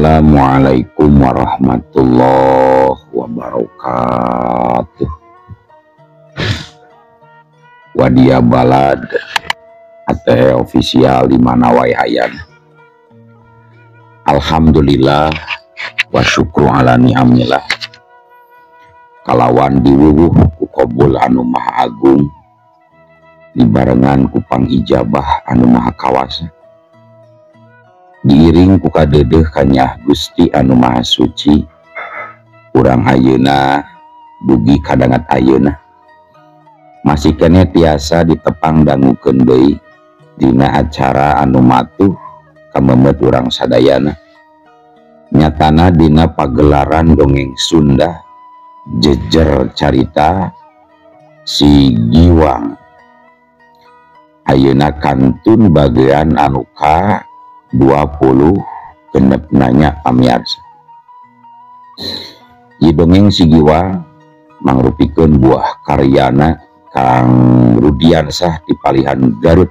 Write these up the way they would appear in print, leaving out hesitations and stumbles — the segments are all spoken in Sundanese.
Assalamualaikum warahmatullahi wabarakatuh. Wadia Balad ATE official di mana wae hayang. Alhamdulillah wa syukru ala ni'amillah. Kalawan diwuwuh ku qabul anu maha agung, dibarengan ku pangijabah anu maha kawasa. Diiring ku kadeudeuh kanyah Gusti anu maha suci, urang ayeuna dugi kadangat ayeuna masih keneh tiasa ditepang dangukeun deui dina acara anu matuh kamemet urang sadayana. Nyatana dina pagelaran dongeng Sunda jejer carita Si Giwang ayeuna kantun bagean anu ka 20 genep nanya pamiarsa. Ieu dongeng Si Giwang mangrupikeun buah karyana Kang Rudiansah di Palihan Garut.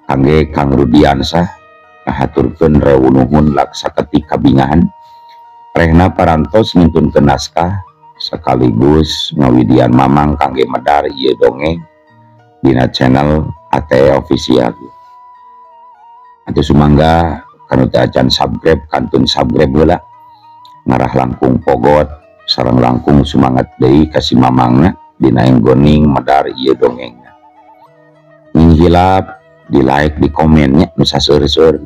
Kangge Kang Rudiansah ngahaturkeun rewu nuhun laksa ketik kabingahan rehna parantos ngintunkeun naskah sekaligus ngawidian mamang kangge medar ieu dongeng dina channel ATE official. Atuh sumangga kanu teu acan subscribe kantun subscribe heula, ngarah langkung pogot sareng langkung sumangat deui ka si mamangna dina enggoning medar ieu dongengna. Hilap di like di komennya nu saseur-seur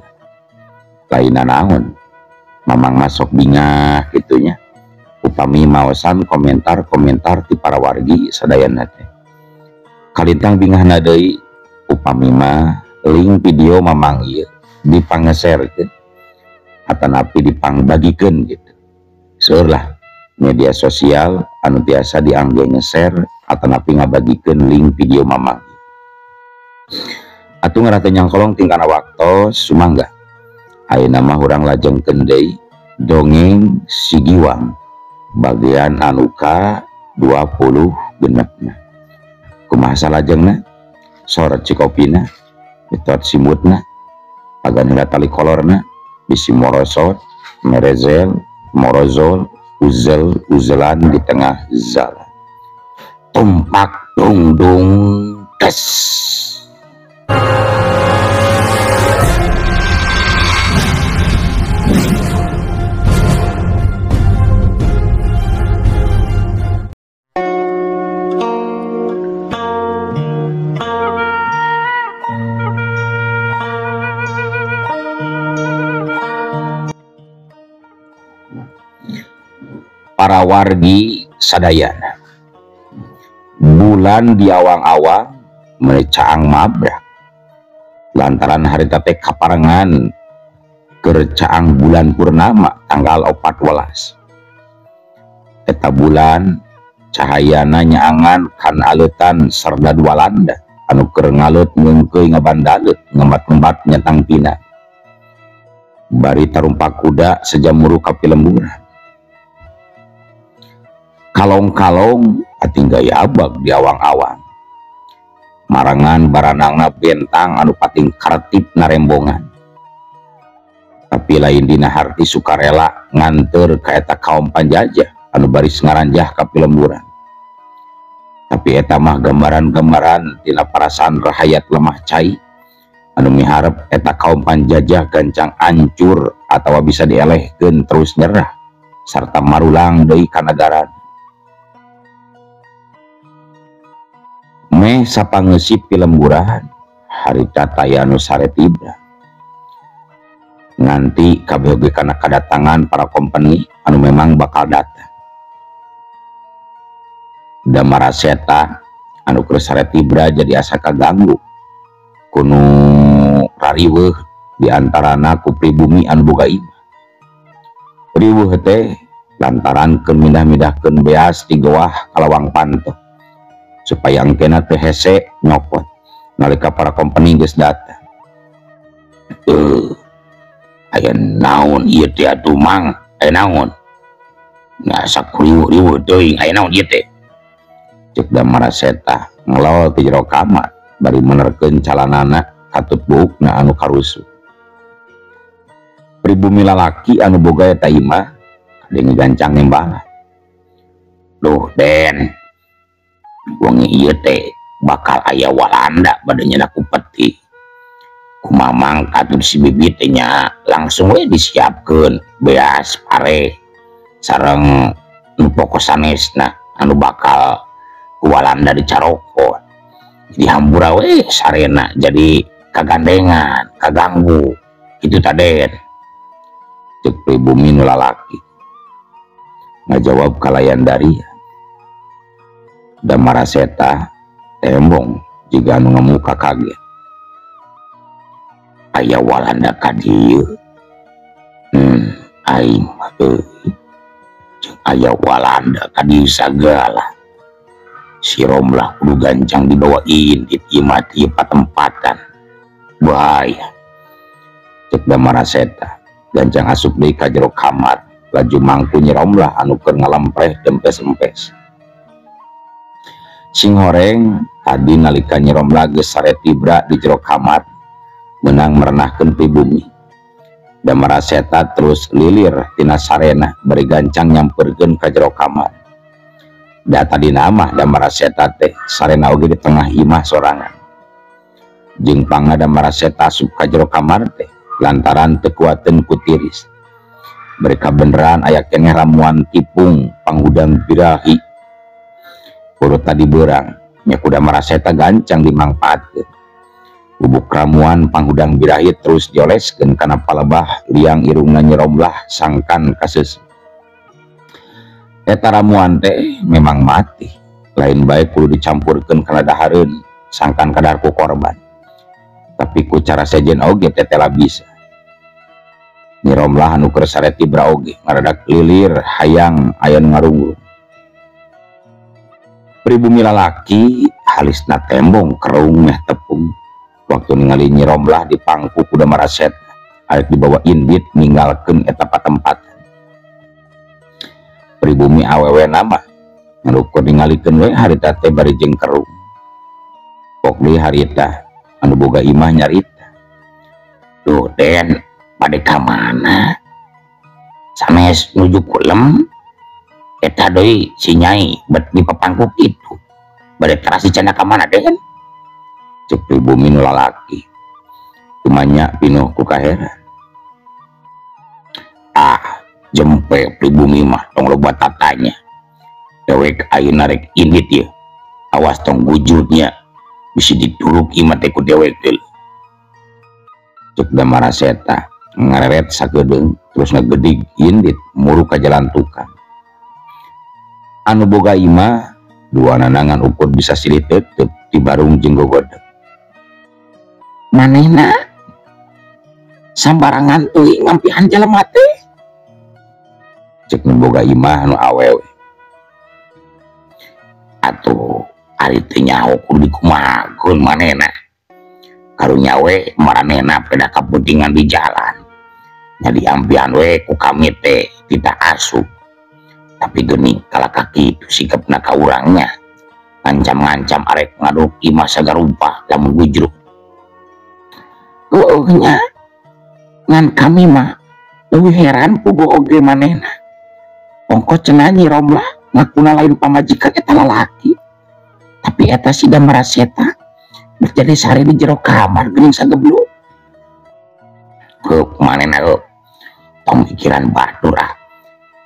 lainna naon mamang masuk bingah gitunya upami maosan komentar-komentar ti para wargi sadayana teh. Kalintang bingahna deui upami mah link video mamang ieu dipangeserkeun atanapi dipangbagikeun gitu. Seueur lah media sosial anu tiasa diangge nge-share atanapi ngabagikeun link video mamang. Atuh ngarah teu nyangkolong tingkana waktos sumangga. Ayeuna mah urang lajengkeun deui dongeng Si Giwang bagian anu ka 20 genepna. Kumaha salajengna? Sorot cikopina, betot simutna, pagan heula tali kolorna, bisi morosot, merezel, morozol, uzel, uzelan di tengah jalan. Tumpak dungdung tes. Para wargi sadayana, bulan di awang-awang meni caang mabrak lantaran harita teh kaparengan keur caang bulan purnama tanggal 14. Eta bulan cahayana nyaangan kan aleutan serdadu Walanda anu keur ngaleut ngeungkeuy ngabandalet ngembat-ngembat nyentang pina bari tarumpak kuda sejamuru ka pilemburan. Kalong-kalong ating gaya abag di awang-awang marangan baranangna bentang anu pating kartip narembongan, tapi lain dina harti sukarela nganteur ka eta kaum panjajah anu baris ngaranjah ka pilemburan. Tapi eta mah gambaran-gambaran tina parasaan rahayat lemah cai anu miharep eta kaum panjajah gancang ancur atawa bisa dielehkeun terus nyerah sarta marulang deui ka nagaran. Meh sapangeusi pilemburan harita taya nu sare tibra nganti kabeh oge kana kadatangan para kompeni anu memang bakal datang. Damara seta anu keur sare tibra jadi asa kaganggu kunu rariweuh di antarana ku pribumi anu boga imah. Riweuh teh lantaran keur midah-midahkeun beas di goah kalawang panto supaya engkena teh hese nyopot nalika para kompeni geus datang. Aya naon ieu teh atuh mang, aya naon? Asa riweuh-riweuh teuing, aya naon ieu teh? Cek Damara Seta ngelol ti jero kamar bari menerkeun calanana katut buukna anu karusuh. Pribumi lalaki anu boga eta imah kadenge gancang nembalan. Duh Den, wengi ieu teh bakal aya Walanda bade nyenak ku peti. Ku Mamang katur si bibi teh nya langsung we disiapkeun beas pare sareng nu pokok sanesna anu bakal ku Walanda dicarokot. Jadi hampura we sarena jadi kagandengan, kaganggu kitu ta Den. Cek pribumi nu lalaki ngajawab kalayan daria. Damara Seta tembong jiga anu ngamuka kaget. Aya Walanda ka dieu. Aing mah euy. Jeung aya Walanda ka dieu sagala. Si Romlah kudu gancang dibawa indit ieu mah ti patempatan. Bahaya. Cek Damara Seta gancang asup deui ka jero kamar laju mangku Nyi Romlah anu keur ngalempreh dempes-empes. Sing horeng tadi nalika Nyi Romlah geus sare tibra di jero kamar meunang merenahkeun pribumi. Damara Seta terus lilir tina sarena bari gancang nyamperkeun ka jero kamar. Da tadina mah Damara Seta teh sarena oge di tengah imah sorangan. Jeung pangna Damara Seta asup ka jero kamar teh lantaran teu kuateun ku tiris. Mereka beneran aya keneh ramuan tipung panghudang birahi. Kudu tadi beurang nya ku Damara Seta gancang dimangpaatkeun. Bubuk ramuan panghudang birahi terus dioleskeun kana palebah liang irungna Nyi Romlah sangkan kaseus. Eta ramuan teh memang mati, lain bae kudu dicampurkeun kana dahareun sangkan kadar ku korban. Tapi ku cara sejen oge teh tela bisa. Nyi Romlah anu keur sare tibra oge ngaradak lilir hayang aya nu ngarunggung. Pribumi lalaki halisna tembong kerung meh tepung. Waktu ningali Nyi Romlah dipangku ku Damara Seta arek dibawa indit ninggalkeun eta patempatan. Pribumi awewe mah ngalukur ningalikeun we harita teh bari jeung kerung. Pok deui harita anu boga imah nyarita. Duh Den, bade ka mana? Sanes nuju kulem eta deui si Nyai bet di papangku kitu. Bade teras dicanda ka mana Den? Cek pribumi nu lalaki. Tumanya pinuh ku kaheran. Ah, jempe pribumi mah tong loba tatanya. Dewek ayeuna rek indit ieu. Awas tong gujurnya bisi dituruk imah teh ku dewek teh. Cek Damara Seta ngareret sakedeung terus ngegedig indit muru ka jalan tukang. Anu boga imah dua nanangan ukur bisa silih tetep di barung jeung gogodeg. Manehna sambarangan teuing ngampihan jelema teh. Cek nu boga imah nu awewe. Atuh ari teu nyaho kudu dikumahakeun manehna. Karunya we maranehna peda kaputingan di jalan. Nya diampihan we ku kami teh tita asup. Tapi geuning kalakah kitu sikapna ka urangnya. Ngancam-ngancam arek ngaduk imah sagarupa lamun gujruk. Heueuh nya ngan kami mah leuwih heran puguh oge manehna. Ongko cenah Nyi Romlah ngakuna lain pamajikan eta lalaki. Tapi eta si Damara Seta berjadi sare di jero kamar geuning sagebluk. Heup manehna heup. Tong pikiran batur ah.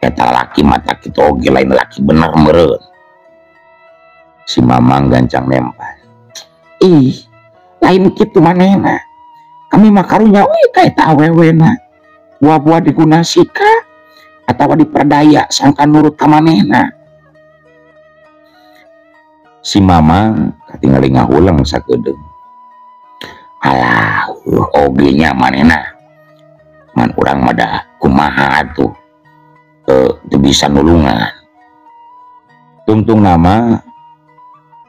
Eta lalaki mata kitu oge lain laki bener meureun. Si Mamang gancang nempel. Ih, lain kitu manehna. Kami mah karunya we ka eta awewena. Buah-buah diguna sika atawa diperdaya sangka nurut ka manehna. Si Mamang katingali ngahuleng sakedeung. Alah, oge nya manehna. Ngan urang mah da kumaha atuh. Teu bisa nulungan. Tungtung nama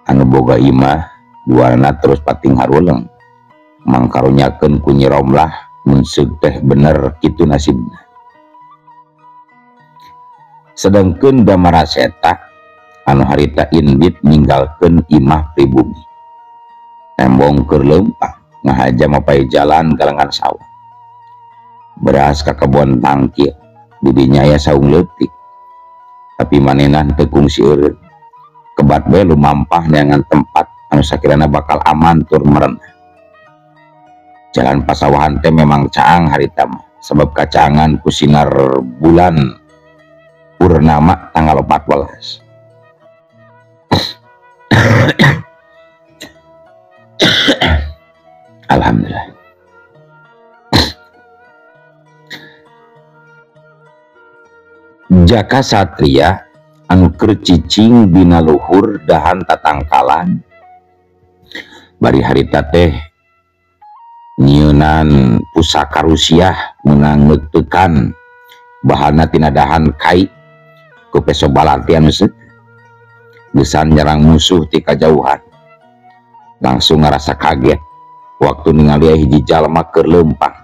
anu boga imah duana terus pating haruleng. Mangkarunyakeun ku Nyi Romlah mun seug teh bener kitu nasibna. Sedengkeun Damara Seta anu harita indit ninggalkeun imah pribumi. Tembong keur leumpang ngahaja mapay jalan galengan sawah. Beras ka kebon tangkil didinya aya saung leutik. Tapi manehna teu kungsi eureun. Kebat we lumampah neangan tempat anu sakirana bakal aman tur merenah. Jalan pasawahan teh memang caang harita mah sebab kacaangan ku sinar bulan purnama tanggal 14. Alhamdulillah. Jaka Satria anu keur cicing dina luhur dahan tatangkalan bari harita teh nyieunan pusaka Rusiah meunang neutekan bahanna tina dahan kai ku peso balanti anu seut geusan nyerang musuh ti kajauhan. Langsung ngarasa kaget waktu ningali hiji jalma keur leumpang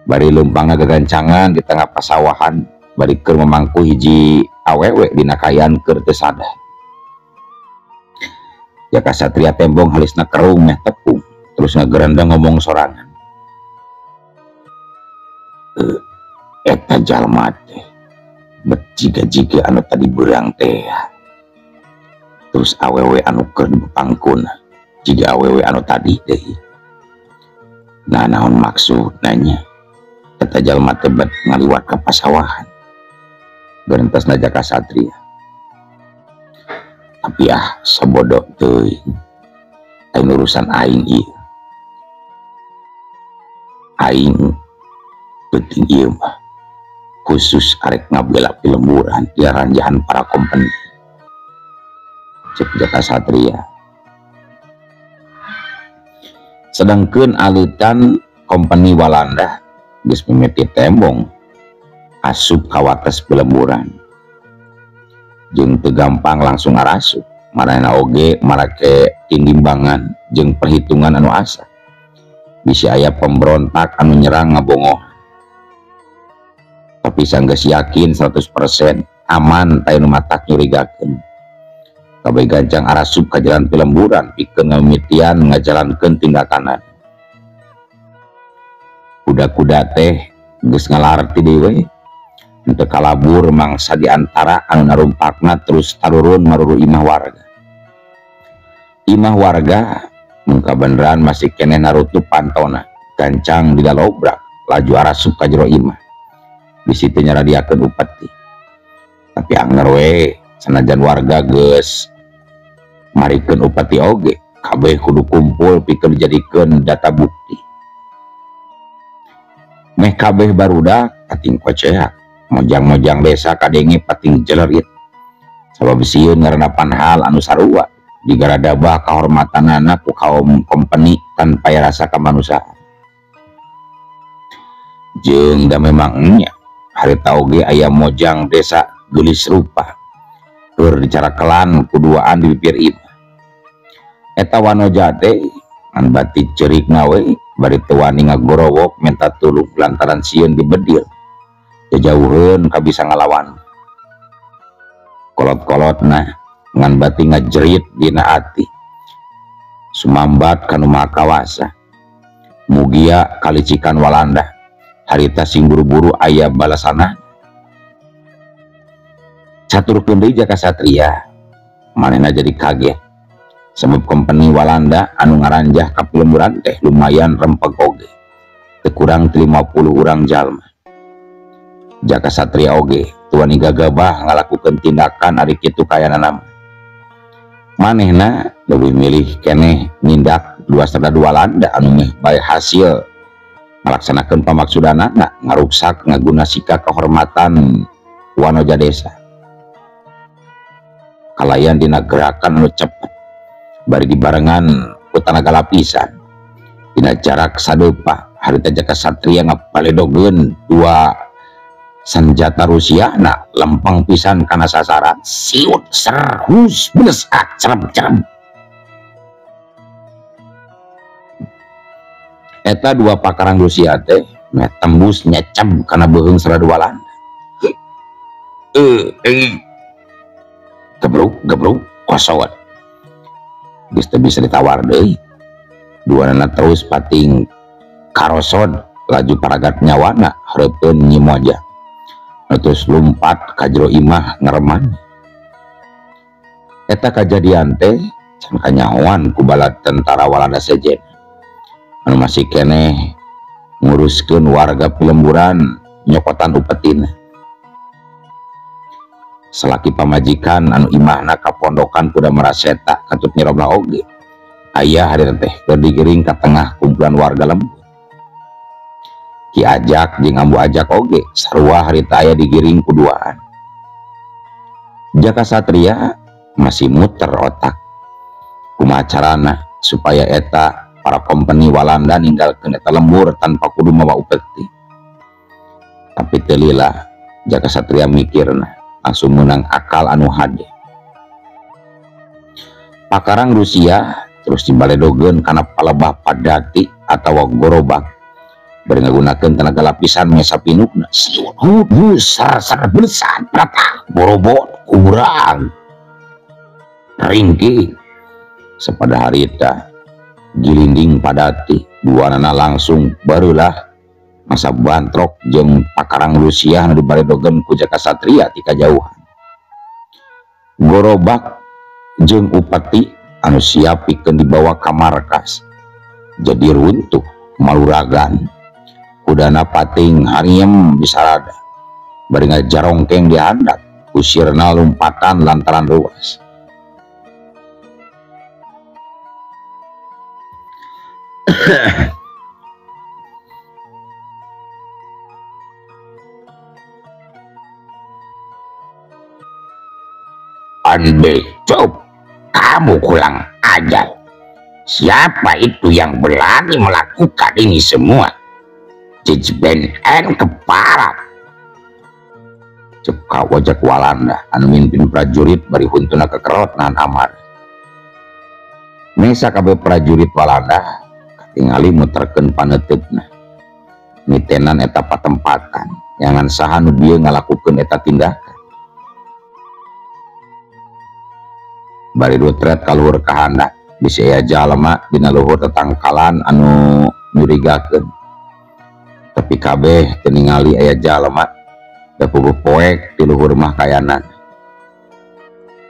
bari leumpangna gagancangan di tengah pasawahan bari keur memangku hiji awewe dina kayan keur teu sadar. Jaka Satria tembong halisna kerung meh tepung terus ngagerendeng ngomong sorangan. Eta jalma teh bet jiga-jiga anu tadi beurang teh. Terus awewe anu keur dipangkuna jiga awewe anu tadi deui. Nah naon maksudna nya? Eta jalma teh bet ngaliwat ka pasawahan. Gerentasna Jaka Satria. Tapi ah sabodo teuing. Aing urusan aing ieu. Aing penting ieu mah khusus arek ngabela pilemburan di ranjahan para kompeni. Cek Jaka Satria. Sedangkeun aleutan kompeni Walanda geus mimiti tembong asup kawates pilemburan. Jeung teu gampang langsung arasup, maranehna oge marake tindimbangan jeung perhitungan anu asa. Bisi aya pemberontak anu nyerang ngabongoh. Tapi sanggeus yakin 100% aman teh nu matak nyurigakeun. Kabeh gancang arasup ka jalan pilemburan pikeun ngamimitian ngajalankeun tindakanna. Kuda-kuda teh geus ngalarti deui we. Henteu kalabur mangsa di antara anu narumpakna terus tarurun maruru imah warga. Imah warga mun kabeneran masih keneh narutup pantona, gancang dilalobrak laju arasup ka jero imah. Bisi teu nyaradiakeun upeti. Tapi anger we sanajan warga geus marikeun upeti oge, kabeh kudu kumpul pikeun dijadikeun data bukti. Meh kabeh barudak pating koceak. Mojang-mojang desa kadenge pating jelerit. Sabab sieun ngarenapan hal anu sarua digaradabah kahormatanana ku kaum kompeni tanpa rasa kamanusiaan. Jeung da memang nya harita oge aya mojang desa geulis rupa keur dicarakelan kuduaan di bibir imah. Eta wanoja teh ngan bati cerikna we bari teu wani ngagorowok minta tulung lantaran sieun dibedil. Jauheun kabisa ngalawan. Kolot-kolotna ngan bati ngajerit dina ati. Sumambat kanu maha kawasa. Mugia kalicikan Walanda. Harita sing buru-buru aya balasana. Caturkeun deui Jaka Satria. Manehna jadi kaget. Sebab kompeni Walanda anu ngaranjah ka pilemburan teh lumayan rempeg oge. Teu kurang 50 urang jalma. Jaka Satria oge tuani gagabah ngalakukeun tindakan ari kitu kayanana mah. Manehna leuwih milih keneh nindak dua serdadu Walanda anu meh bae hasil ngalaksanakeun pamaksudanana ngaruksak ngaguna sika kehormatan wanoja desa. Kalayan dina gerakan anu cepet bari dibarengan ku tanaga lapisan dina jarak sadeupa harita Jaka Satria ngapaledogeun dua senjata Rusia nah lempeng pisan kana sasaran siut serhus blesak cerem-cerem. Eta dua pakarang Rusia teh meh tembus nyecem kana beuheung serdadu Walanda. Gebruk gebruk kosowat geus teu bisa ditawar deui. Duanana terus pating karosod Laju paragat nyawana hareupeun Nyi Mojang. Terus lumpat ka jero imah ngereman. Eta kajadian teh can kanyahoan ku bala tentara Walanda sejen. Anu masih keneh nguruskeun warga pilemburan nyokotan upetina. Salaki pamajikan anu imahna kapondokan kuda maraseta katut Nyi Romlah oge. Aya harita teh keur digiring ka tengah kumpulan warga lembur. Ki Ajak jeung Ambu Ajak oge sarua harita aya digiring ku duaan. Jaka Satria masih muter otak kumaha carana supaya eta para kompeni Walanda ninggalkeun eta lembur tanpa kudu mawa upeti. Tapi teu lila Jaka Satria mikirna langsung menang akal anu hade. Pakarang Rusia terus dibaledogeun kana palebah padati atawa gorobak bari ngagunakeun tenaga lapisan mesa pinukna. Siut hut sar belesat prata borobot kurang ringking. Sepada harita gilinding padati duanana langsung barulah masa bantrok jeung pakarang Rusia anu dibaledogeun ku Jaka Satria ti kajauhan. Gorobak jeung upeti anu siap pikeun dibawa ka markas jadi runtuh maluragan. Kudana pating hariem disarada bari ngajarongkeng dihandap usirna lompatan lantaran ruas. Ande cop, kamu kurang ajar. Siapa itu yang berani melakukan ini semua? Jejben en keparat. Cek wajak Walanda anu mimpin prajurit bari huntuna kekerot nahan amar. Mesa kabeh prajurit Walanda katingali muterkeun paneuteup-na. Mitenan eta patempatan, nyangan saha nu bieu ngalakukeun eta tindakan. Bari rutret ka luhur kahandap, bisi aya jalma dina luhur tetangkalan anu nyurigakeun. Tapi kabeh teu ningali aya jalma da puguh poek di luhur mah kayanan.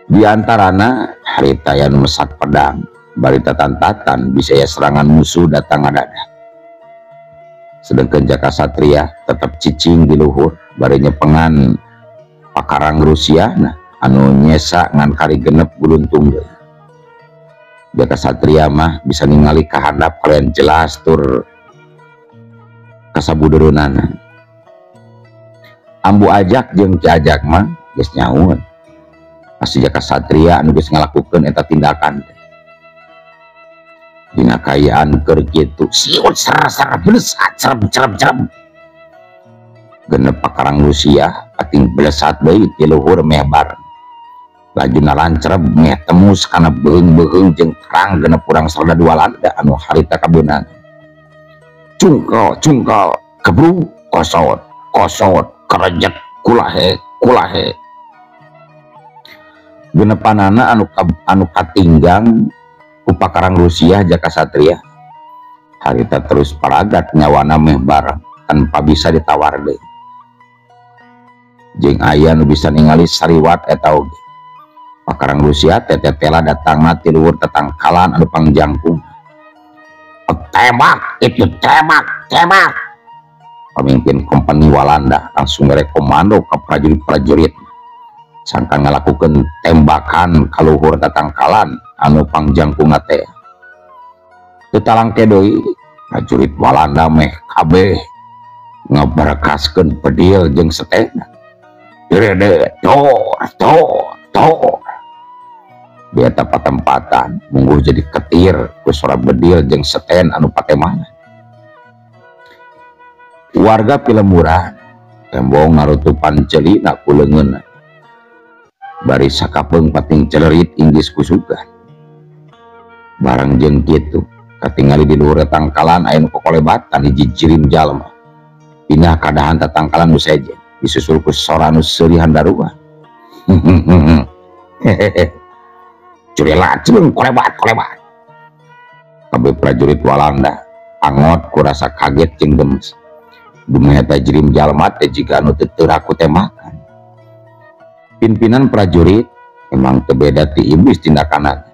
Di antarana harita aya nu mesak pedang, bari tatantatan bisa aya serangan musuh datang ngadadak. Sedengkeun Jaka Satria tetep cicing di luhur bari nyepengan pakarang Rusia nah anu nyesa ngan kari genep guluntung deui. Jaka Satria mah bisa ningali kahandap kalian jelas tur kasabudereunana. Ambu Ajak jeung Ki Ajak mah geus nyaun. Pasti Jaka Satria anu geus ngalakukeun eta tindakan teh. Dina kaayaan keur kitu siut sar-sar belesat cerem cerem cerem. Genep pakarang Rusia pating belesat deui ti luhur meh bareng. Laju nalancerep meh temus kana beuheung-beuheung jeung terang genep urang sardadu Walanda anu harita kabeunang. Cungkal cungkal kebru kosot kosot kerejet kulahe kulahe. Genepanana anu katinggang ku pakarang Rusia Jaka Satria harita terus paragat nyawana meh bareng tanpa bisa ditawar deui. Jeung aya nu bisa ningali sariwat eta oge. Pakarang Rusia tetela datangna ti luhur tetangkalan anu pangjangkung. Tembak itu tembak tembak. Pemimpin kompeni Walanda langsung ngerekomando ke prajurit-prajurit sangka ngalakukeun tembakan kaluhur tatangkalan anu pangjangkungna teh. Teu talangke deui prajurit Walanda meh kabeh ngabarakaskeun bedil jeung setena. Direde tor tor tor. Di eta patempatan mungguh jadi ketir ku sora bedil jeung seten anu patemana. Warga pilemurah tembong narutupan ceulina ku leungeunna. Bari sakapeung pating celerit inggis kusugan. Barang jeung kitu katingali di luhur tangkalan aya nu kokolebatan hiji jirim jalma. Pindah kadahan tatangkalan nu sejen disusul ku sora nu seurihan daruah. Hehehe. Curela celung kolebat kolebat. Kabeh prajurit Walanda angot ku rasa kaget jeung gemes. Dumeh eta jirim jalma teh jiga anu teu teu tembakan. Pimpinan prajurit memang teu beda ti iblis tindakanna.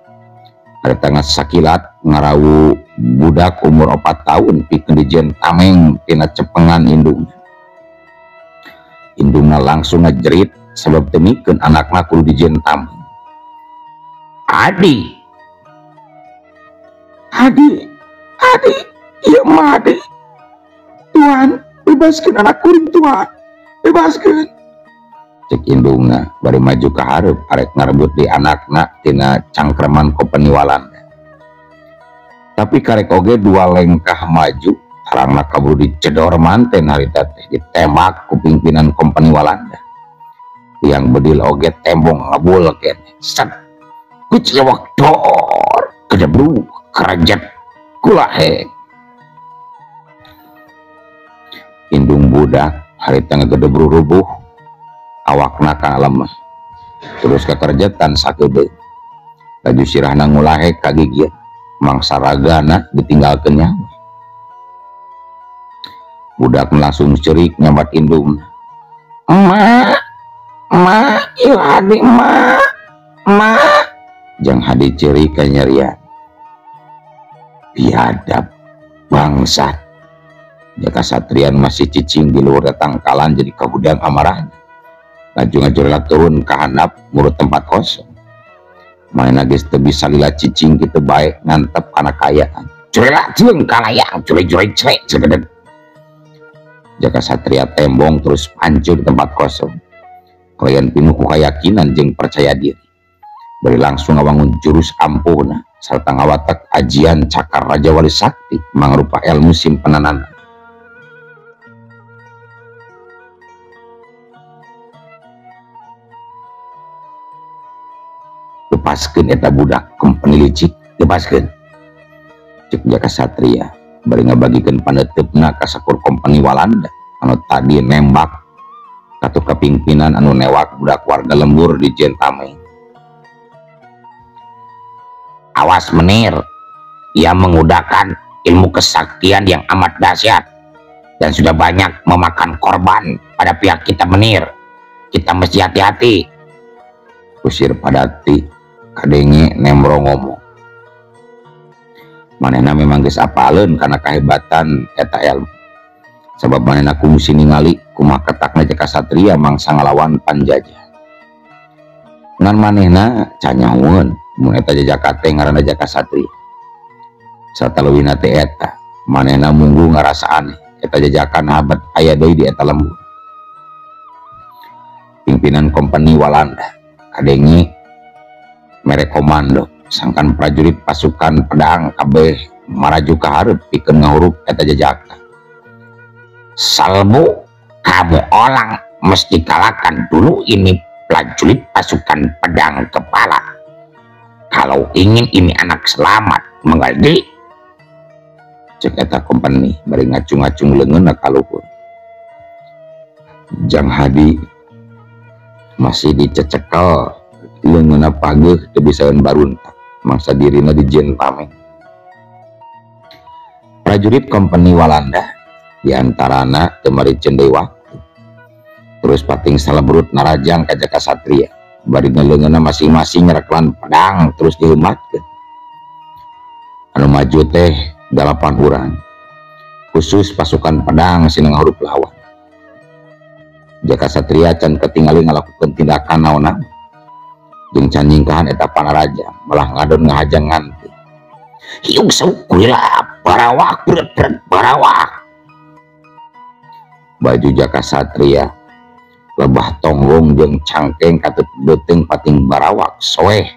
Harita sakilat ngarawu budak umur 4 tahun pikeun dijieun tameng tina cepengan indungna. Indungna langsung ngajerit sebab teu mikeun anakna kudu dijieun tameng. Adi, Adi, Adi, ieu mah Adi. Tuhan, bebaskeun anak kuring Tuhan, bebaskeun. Cek indungna bari maju ka hareup arek ngarebut di anakna tina cangkreman kompeni Walanda. Tapi karek oge dua lengkah maju tarangna kaburu dicedor manten harita teh ditembak ku pimpinan kompeni Walanda. Yang bedil oge tembong ngebul keneh. Set kucewak dor kedebru kerajat kulahe. Indung budak harita ngegedebru rubuh awakna kana lemah terus kakerjetan sakedeung laju sirahna ngulahe ka gigir mangsa ragana ditinggalkeun nyawa. Budak langsung cerik nyambat indungna. Emak, emak, ieu Hadi emak, emak. Jang Hadi cerik kanyerian. Biadab bangsat. Jaka Satrian masih cicing di luar tangkalan jadi kahudang amarahna. Laju ngajurela turun ka handap murut tempat kosong. Manehna geus teu bisa lila cicing kitu bae ngantep kana kaayaan. Curela jeung kalayang cure-cure cre cegedeg. Jaka Satria tembong terus pancur di tempat kosong. Kalayan pinuh ku kayakinan jeung percaya diri. Bari langsung ngawangun jurus ampuhna sarta ngawatek ajian cakar Raja Wali Sakti mangrupa ilmu simpenanana. Lepaskeun eta budak kompeni licik, lepaskeun. Cek Jaka Satria bari ngabagikeun paneuteup-na ka sakur kompeni Walanda anu tadi nembak katuh kapimpinan anu newak budak warga lembur di Jentameng. Awas menir, ia menggunakan ilmu kesaktian yang amat dahsyat dan sudah banyak memakan korban pada pihak kita menir. Kita mesti hati-hati. Kusir padati kadenge nemro ngomong. Manehna memang geus apaleun kana kahebatan eta ilmu. Sabab manehna kungsi ningali kumaha ketakna Jaka Satria mangsa ngalawan panjajah. Ngan manehna canyahueun mun eta jajaka teh ngaranna Jaka Satria. Sataleuwihna teh eta manehna munggu ngarasa aneh eta jajakan habat aya deui di eta lembur. Pimpinan kompeni Walanda kadenge mere komando sangkan prajurit pasukan pedang kabeh maraju ka hareup pikeun ngahurup eta jajaka. Salbu, kamu orang mesti kalahkan dulu ini prajurit pasukan pedang kepala. Kalau ingin ini anak selamat, mengerti? Cek eta kompeni bari ngacung-ngacung leungeunna ka luhur. Jang Hadi masih dicecekel leungeunna pageuh teu bisaeun baruntak mangsa dirina dijieun tameng. Prajurit kompeni Walanda diantarana teu mariceun deui waktu. Terus pating salebrut narajang ka Jaka Satria bari leungeunna masing-masing nyereklan pedang terus diheumatkeun. Anu maju teh 8 urang khusus pasukan pedang sina ngahurup lawan. Jaka Satria can ketinggali ngalakukeun tindakan naon-naon jeung can nyingkahan eta panaraja malah ngadon ngahajang nganti. Hiung saukula barawak bret barawak. Baju Jaka Satria lebah tonggong jeung cangkeng katut beuteung pating barawak soeh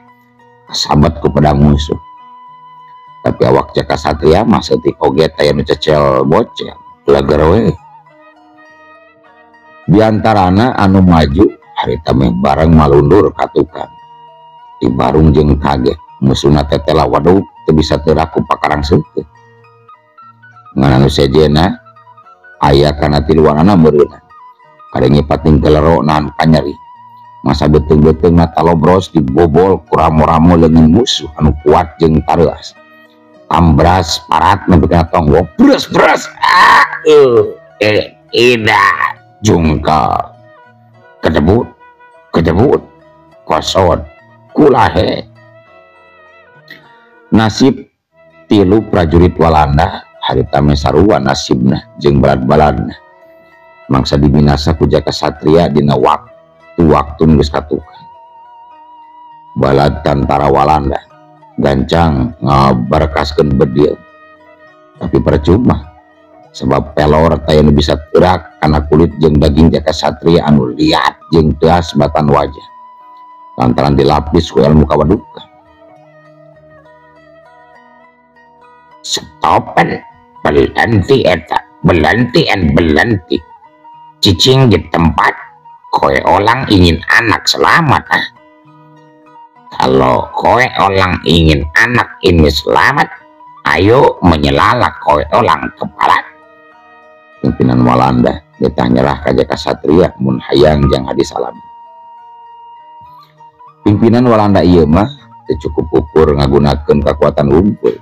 kasabat ku pedang musuh. Tapi awak Jaka Satria mah saeutik oge taya nu cecel bocel lager we. Diantarana anu maju harita meh bareng malundur ka tukang. Dibarung jeung kaget musuhna teh tela waduk teu bisa teu raku pakarang seukeut. Ngan anu sejenna aya kana tiluanana meureunna. Kadenge pating kelero nahan kanyeri. Masa beuteung-beuteungna talobros dibobol ku ramo-ramo leungeun musuh anu kuat jeung tareuas. Ambras parat nepi kana tonggong bres-bres. Ida jungka kedebut kedebut kosot kulahe. Nasib tilu prajurit Walanda harita meh sarua nasibna jeung balad-baladna. Mangsa dibinasa ku Jaka Satria dina waktu-waktu geus katukang. Balad tantara Walanda gancang ngabarkaskeun bedil, tapi percuma sebab pelor taya nu bisa gerak kana kulit jeung daging Jaka Satria anu liat jeung teas batan wajah lantaran dilapis ku ilmu kawaduka. Stopen berhenti eta, berhenti and berhenti. Cicing di tempat, koe olang ingin anak selamat ah. Kalau koe olang ingin anak ini selamat, ayo menyelala koe olang kepala. Pimpinan Walanda ditah nyerah ka Jaka Satria mun hayang jang Hadi Salam. Pimpinan Walanda ieu mah teu cukup ukur ngagunakeun kakuatan wungkul,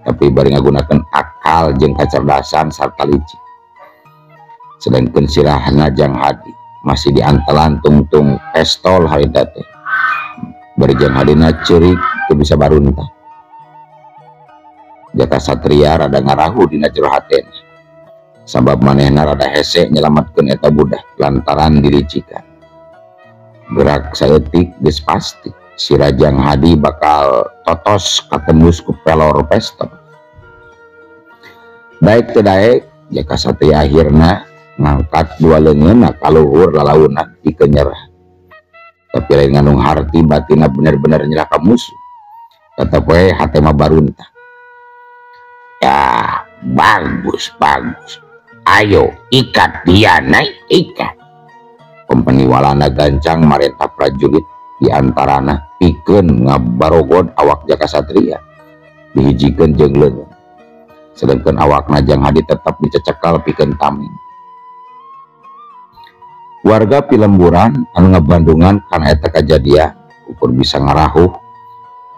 tapi bari ngagunakeun akal jeung kacerdasan sarta licik. Sedangkan sirahna jang Hadi masih diantalan tungtung pestol harita teh. Bari jang Hadina ceurik teu bisa baruntah. Jaka Satria rada ngarahu dina jero hatena. Sabab manehna rada hese nyelametkeun eta budak lantaran dilicikan. Gerak saeutik geus pasti si Rajang Hadi bakal totos katembus ku pelor pestol. Daek teu daek Jaka Satria akhirna ngangkat dua leungeunna kaluhur lalaunan pikeun nyerah. Tapi lain ngandung harti batina bener-bener nyerah ka musuh. Tetep we hate mah baruntah. Ya bagus bagus. Ayo ikat dia naik ikat. Kompeni Walanda gancang marentah prajurit di antarana pikeun ngabarogod awak Jaka Satria dihijikeun jeung leungeun. Sedangkan awakna Jang Hadi tetap dicecekal pikeun tameng. Warga pilemburan anu ngabandungan kana eta kajadian ukur bisa ngarahuh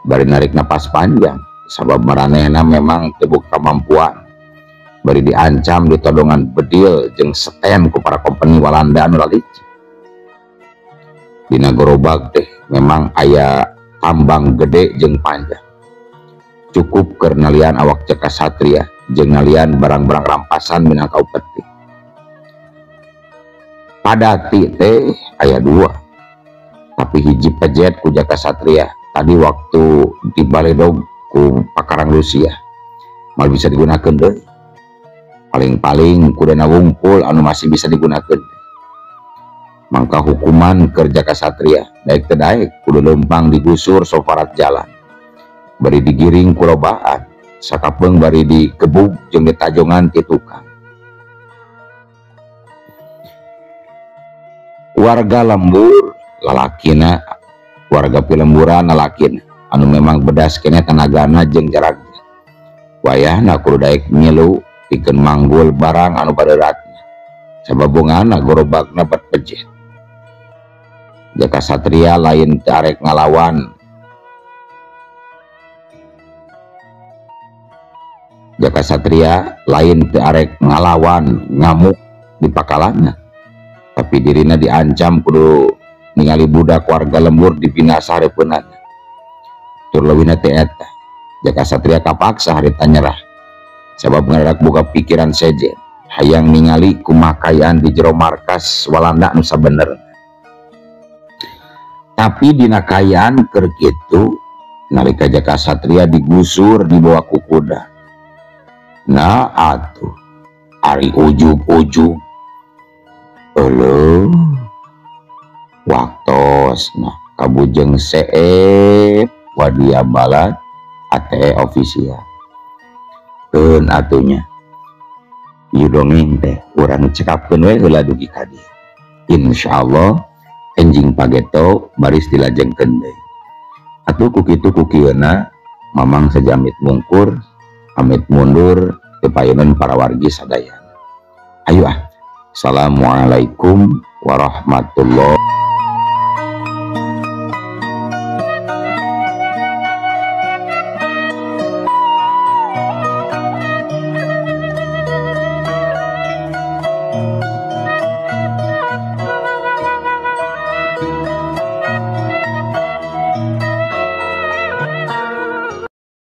bari narik napas panjang sabab maranehna memang teu boga kamampuan. Bari diancam ditodongan bedil jeung setem ku para kompeni Walanda anu lalicik. Dina gerobak teh memang aya tambang gede jeung panjang. Cukup keur nalian awak Jaka Satria jeung nalian barang-barang rampasan minangka upeti. Padati teh aya dua, tapi hiji pejet ku Jaka Satria tadi waktu di baledog ku Pakarang Rusia mal bisa digunakan deui. Paling-paling kudana wungkul anu masih bisa digunakan. Mangka hukuman keur Jaka Satria daek teu daek kudu leumpang digusur soparat jalan. Bari digiring ku lobaan, sakapeung bari dikebug jeung ditajongan ti tukang. Warga lembur lalakina, warga pilemburan lalakina anu memang bedas keneh tenagana jeung jarakna. Wayahna kudu daek ngilu pikeun manggul barang anu badeuratna. Sabab bongana gorobagna bet pejet. Jaka Satria lain teu arek ngalawan. Jaka Satria lain teu arek ngalawan ngamuk di pakalana. Tapi dirina diancam kudu ningali budak warga lembur dibinasa hareupeunana. Tur leuwihna teh eta. Jaka Satria kapaksa harita nyerah. Sabab ngadak buka pikiran sejen, hayang ningali kumaha kaayaan di jero markas Walanda nu sabenerna. Tapi dina kaayaan keur kitu nalika Jaka Satria digusur dibawa ku kuda. Nah atuh ari ujug-ujug euleuh waktosna kabujeng seep wadia balad ATE official. Keun atunya ieu dongeng teh urang cekapkeun we heula dugi ka dieu. Insyaallah enjing pageto baris dilajengkeun deui. Atuh ku kitu ku kieuna mamang sejamit mungkur amit mundur teu payuneun para wargi sadayana. Ayo ah. Assalamualaikum warahmatullahi.